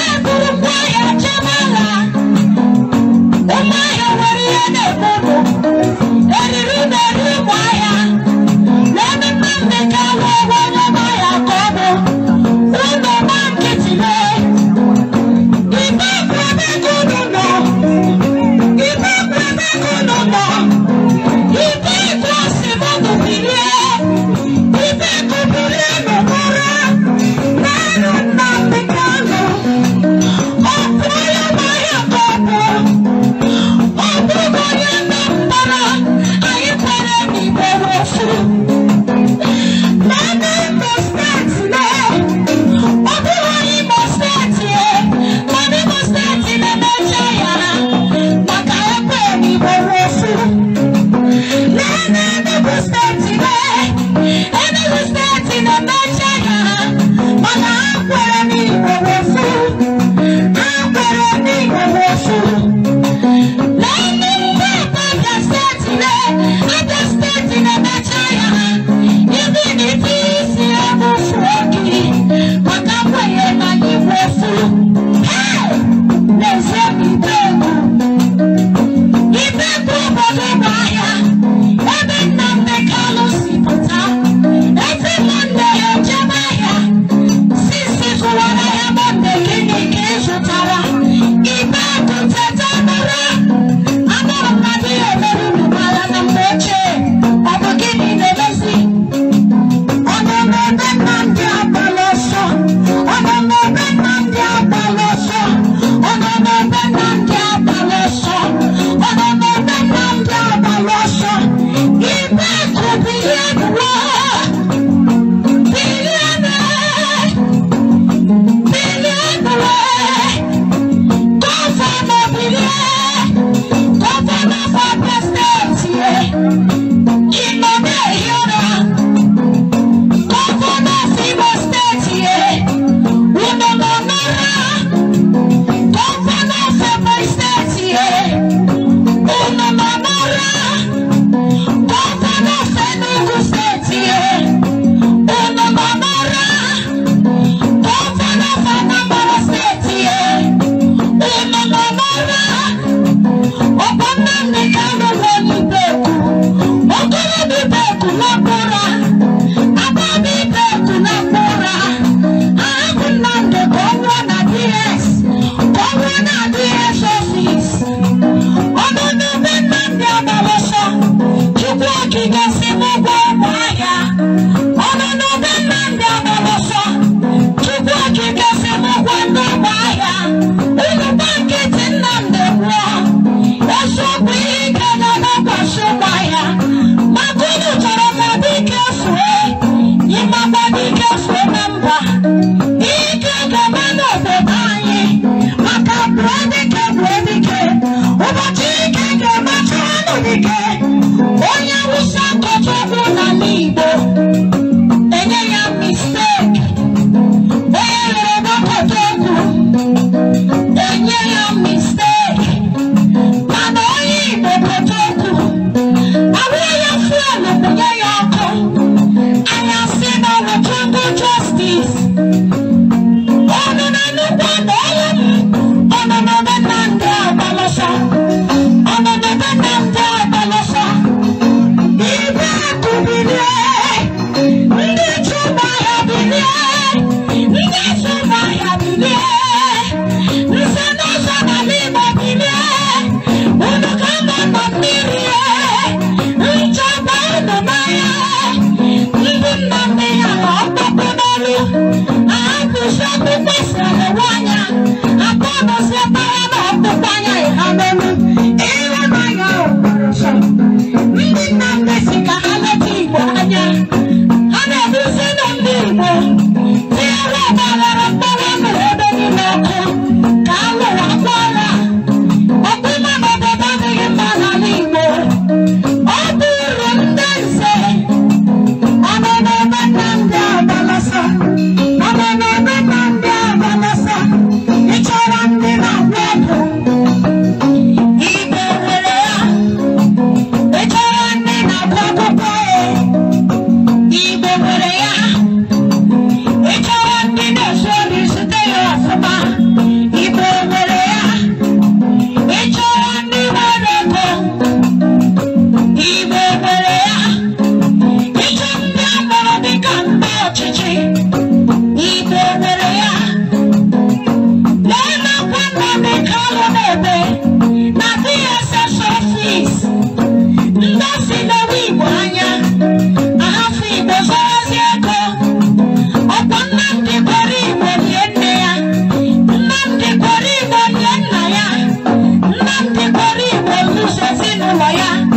Eburu ngwa ahịa chemala. Ụmụ ahịa nwere ihe na-eme unu. Eriri na-eri ụmụ ahịa. Leenụ Nnamdi Kanu onye ụmụ ahịa ka ọ bụ. Unu gba nkịtị lee. Ibe bụ ebe ka unu nọ. Ibe bụ ebe ka unu nọ. Ibe bụ asị m unu bilie. Ibe bụ bilie n'ụra. Leenụ Nnamdi Kanu. Ọ bụ onye ụmụ ahịa ka ọ bụ. Ọ bụrụ onye nọ mkpọrọ, anyị kwere n'Igbo ofu. Mana Imo steeti lee, ọ bụrụ onye Imo steeti e, mana Imo steeti na-emecha ya maka ekwe n'Igbo ofu. Lee na Enugu steeti lee, Enugu steeti na-emecha ya mana ha kwere n'Igbo ofu. Ha kwere n'Igbo ofu. Lẹ́nu mgbe Abia steeti lee, Abia steeti na-emecha ya ibi na ife isi ebe ofu gị maka nkwenye na anyị bụ ofu. Hey! N'ezie ibe egwu. Ibe bụ obodo ụmụahịa ebe Nnamdi Kanu si pụta. Every Monday ya ejebe ahịa. Sisi zụwara ahịa Monday gịnị ka ị zụtara? Ibe akụ teta n'ụra. Anụrụ m na di ya emere unu n'ala na mgbe ochie. Ọ bụ gịnị na-emezi? Ọ nọ n'ebe Nnamdi agbala ọsọ. Ọ nọ n'ebe Nnamdi agbala ọsọ. Ọ nọ n'ebe Nnamdi agbala ọsọ. Ọ nọ n'ebe Nnamdi agbala ọsọ. Ibe akụ bilie n'ụwa. Bilie n'ụwa. Bilie n'ụwa. Gọvanọ bilie. Gọvanọ Abia steeti ị nọ na-ehi ụra. Gọvanọ Imo steeti unu nọ n'ụra. Gọvanọ Ebonyi steeti unu nọ n'ụra. Gọvanọ Enugu steeti unu nọ n'ụra. Gọvanọ Anambra steeti unu nọ n'ụra. Ọ̀pọ̀ Nnamdi Kanu wọ ní Ibeku, okorobịa Ibeku na-akpụra, agbọghọ Ibeku na-akpụra. Ahapụ Nnamdi ka ọ nwụọ na DS, ka ọ nwụọ na DS office. Ọnụ n'ebe Nnamdi agbara ọsọ, Chukwu Okike si n'ụgwọ ụmụ ahịa. Ọnụ n'ebe Nnamdi agbara ọsọ, Chukwu Okike si n'ụgwọ ndị ụmụ ahịa. Unu gba nkịtị Nnamdi nwụọ. Eziokwu ihe ike na-adakwasị ụmụ ahịa. Maka unu chọrọ ka dike fue, ịmakwa dike fue na mba. Ihe ike ga-eme n'obodo anyị maka bụọ dike bụọ dike. Ụbọchị ike ga-emecha ọnụ dike. Onye Awụsa kọta okwu n'ala Igbo, enye ya mistake. Onye Yoruba kọta okwu, enye ya mistake. Mana onye Igbo kọta okwu, awụọ ya fuelu mụnye ya ọkụ. Anyị asị na ọ bụ jungle justice. Ọnụ na nnukwu na ọnwụ m. Ọnụ na ebe Nnamdi agbala ọsọ. Ọnụ na ebe Nnamdi agbala ọsọ. Ibe akụ bilie. Ndị ji ụmụ ahịa bilie. Ndị ezi ụmụ ahịa bilie. Nze na ọzọ n'ala Igbo bilie. Unu ga-anọ na mmiri. Nchebe unu n'anya. Ndị nna nne ya na ọkpụkpụ n'olu. Ahapụzi ọkpụkpụ si elewe anya. Akpọnụzi mpaghara na ọkpụkpụ anya ha n'olu. Ịhụnanya gbara ọsọ. Ndị nna nne si ka ha leta Igbo anya. Ha na-eduzi na ndị Igbo. Tinyere ọgbaghara mkpọrọ nụrụ ebe niile ọkụ. Ka a lụrụ akwa agha. Ọkpụma na obodo adịghị mma n'ala Igbo. Ọ bụrụ ndị nze. Ọnụ n'ebe Nnamdi agbala ọsọ. Ọnụ n'ebe Nnamdi agbala ọsọ. Ị chọrọ ndị na-agwọ ọgwụ. Igbo nwere ya. Ị chọrọ ndị na-agụ akwụkwọ ya. Igbo nwere ya. ezinụlọ ya.